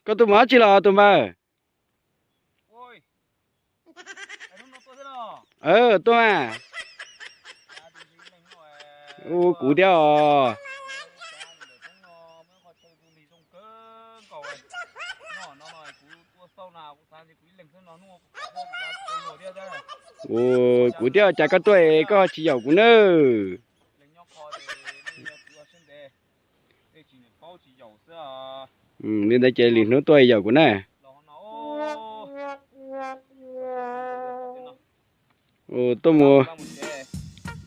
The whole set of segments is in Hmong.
Koj tuaj mus dab tsi los tus npawg? Tuaj mas. Ua kuv thiab os. Ua kuv thiab, cas koj tuaj es koj tsis yaum kuv nawb? Li ntawd ces lwm hnub tuaj yaum kuv na. Tuaj mus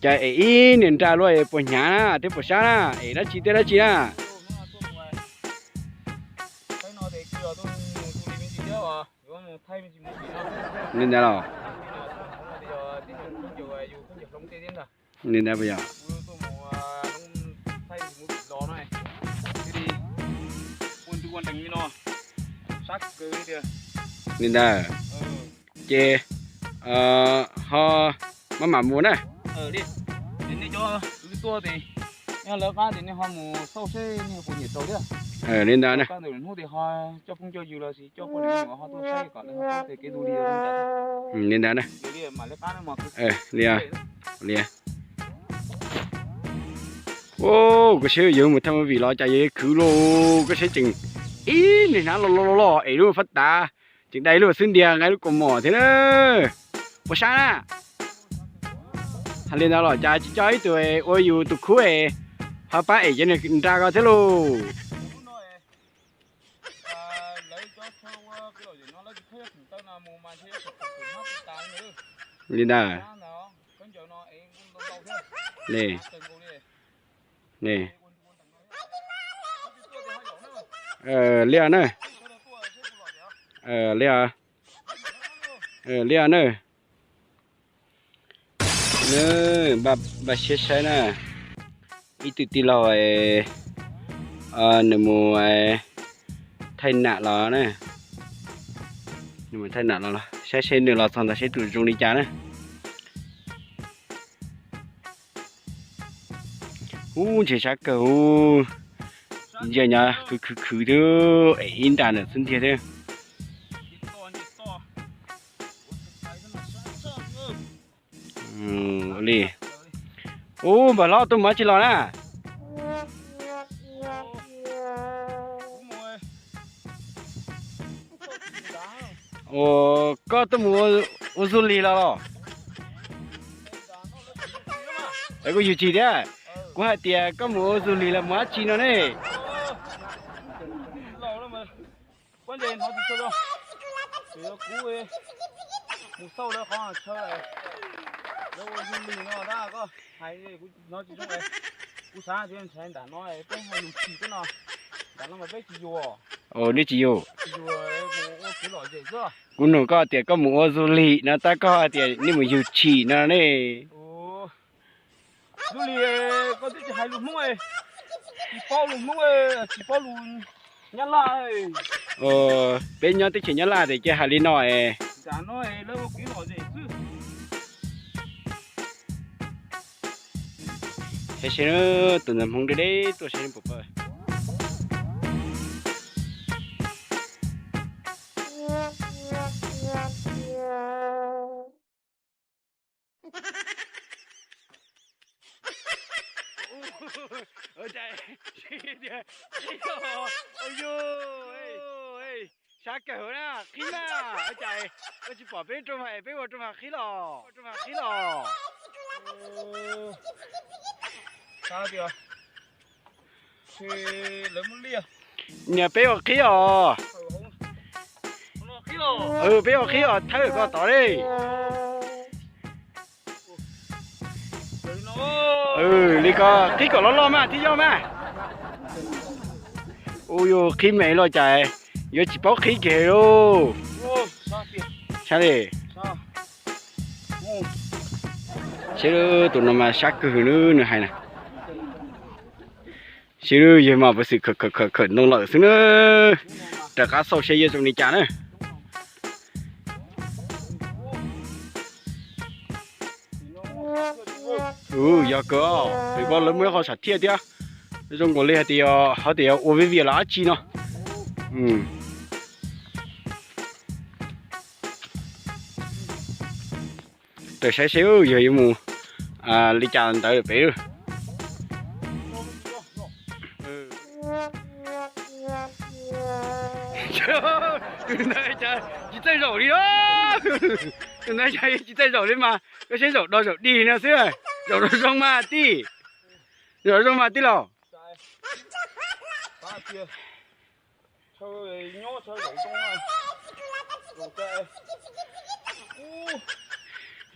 cas es ib niag nra luaj es puas hnyav na thiab puas sab na, es dab tsi thiab dab tsi na. Li ntawd los? Li ntawd puas yog? Li ntawd ces ho maj mam mus na. Li ntawd na. Li ntawd na. Li, li. Ua, koj saib yuav mus thaij movie los cas yuav khwv lauj, koj saib tseem ib niag hnab loj loj loj es lub fab tav, tseem dai lub xwb ntiag nqa lub kaus mom thiab na. Puas sab na? Hais li ntawd los cas tsis coj ib tug ua yus tus khub es ho pab es cov niag nra ko thiab lauj. Li ntawd. Li, li. Li os na. Li os na. Npaj siab saib na. Ib tug tij laug nws mus thaij nam los na. Nws mus thaij nam los, saib seb nws los txog ntawd seb tus zoo li cas na. Ub, ntshe sab kawg ub. Ntsia nyob khwv khwv khwv thiab es ib nra ntawm xwb ntiag thiab. Li. Ub, npawg hlob tuaj mus dab tsi los na? Ua, koj tuaj mus ua zug lig los los? Es kuv yug tsis thiab. Kuv hais tias koj mus ua zug lig los mus dab tsi no ne? Kuv mus xauj lawv qhov chaw, lawv ua zug lig no tab koj hais kuv hnov tsis zoo. Kuv xav tias ntshai nram no peb hais lus tsis peb no, nram no mas peb tsis yug. Neb tsis yug. Kuv nug koj tias koj mus ua zug lig no tab koj hais tias nej mus yug tshis no ne. Zug lig, koj twb tsis hais lus Hmoob, tsis paub lus Hmoob, tsis paub lus Nyab Laj. Peb nyob teb chaws Nyab Laj ces cia hais li no es. Nram no lawv ua kev lom zem xwb. Saib seb tus ntawd Hmoob deb deb tuaj seb puas pom. Sab kawg na, qhib na. Cas koj tsis pom peb rau mag, peb ua rau mag qhib los, rau mag qhib los. Niag peb ua qhib os. Peb ua qhib os, thawb koj tod li. Li ko qhib kom loj loj mas thiaj yog mas. Ua yus qhib me los cas yuav tsis paub qhib kiag lauj. Sab li. Saib tus no mas sab kawg nws hais na. Sib yog mas puas xwm khawm khawm khawm ntoo lawm xwb na. Rov qab xauj seb yuav zoo li cas na. Yog kawg, pem ko lawv muaj ib qho sam thiaj thiab. Zoo nkaus li hais tias ho tias ua vij vias los dab tsi no. Raws saib seb yog yuav mus li cas ntawd pem. Tus ntawd cas tsis txawj zaum li os. Tus ntawd cas tsis txawj zaum li mas koj saib zaum do zaum dig no xwb. Zaum do zoo mas tij. Zaum zoo mas tij laug.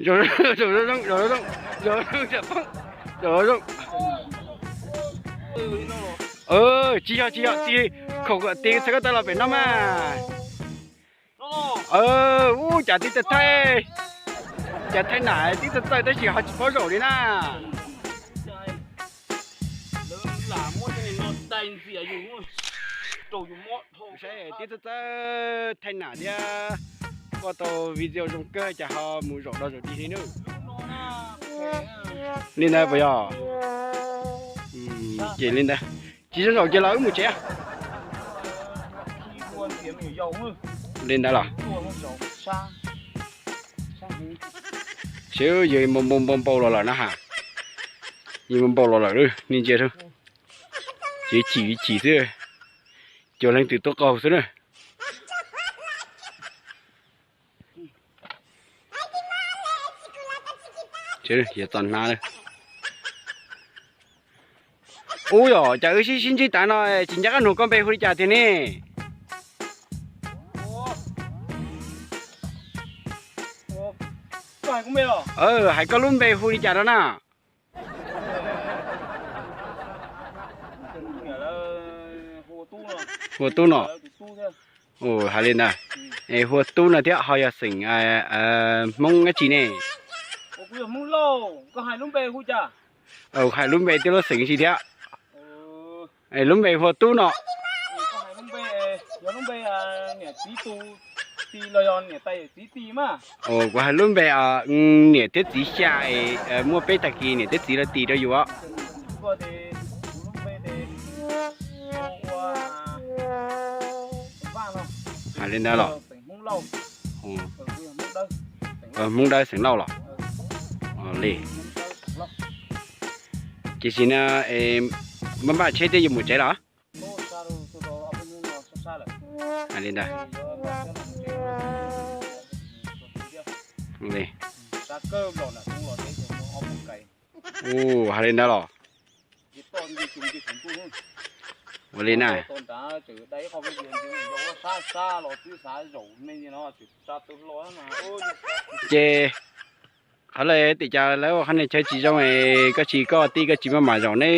Zaum zoo, zaum zoo, zaum zoo, zaum zoo, zaum zoo. Tsis yog, tsis yog, tij khaum kom tij txhais ko taw los pem no mas. Ub, cas tij txawj thaij, cas thaij nam tij txawj txawj tab sis ho tsis paub zaum li na. Saib tij txawj txawj thaij nam thiab. Koj tau video zoo kawg cas ho mus zaum do zaum dig li na. Li ntawd puas yog? Ces li ntawd, tsis zoo zaum ces los wb mus tsev. Li ntawd los. Seb yog npau npau npau los lawm na ha. Yog npau npau los lawm, nej ntsia, ces chim chim xwb, cuag leej twg tuaj qaug xwb na. Yog txom hnav. Ub, yog cas wb sib sib ntsib tav no tsis nco qab nug koj npe hu li cas tiag ne? Hais koj lub npe hu li cas rau na? Hu ua Tub no. Hais li ntawd, es hu ua Tub no thiab ho yog xeem Hmoob dab tsi ne? Hais lub npe thiab lub xeem si thiab. Lub npe hu ua Tub no. Kuv hais lub npe niam thiab txiv xya, muaj peb tag kis niam thiab txiv lawv tis rau yus. Hais li ntawd los? Hmoob Dawb xeem Lauj los? Li. Ces sim no maj maj tsheb thiab yuav mus tsev los? Hais li ntawd. Ua li ntawd los? Ua li na. Ces qhov lawv tias cas lawv ua qhov niag chaw tsis zoo es koj tsis, koj tij koj tsis maj mam zaum ne?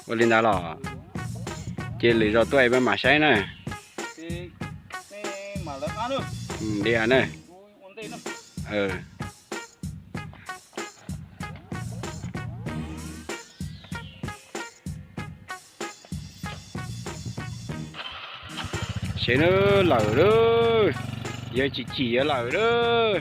Ua li ntawd los? Ces lwm zaus tuaj es maj mam saib na. Li na. Saib na, lawm lawm, yog chim chim yuav lawm lawm.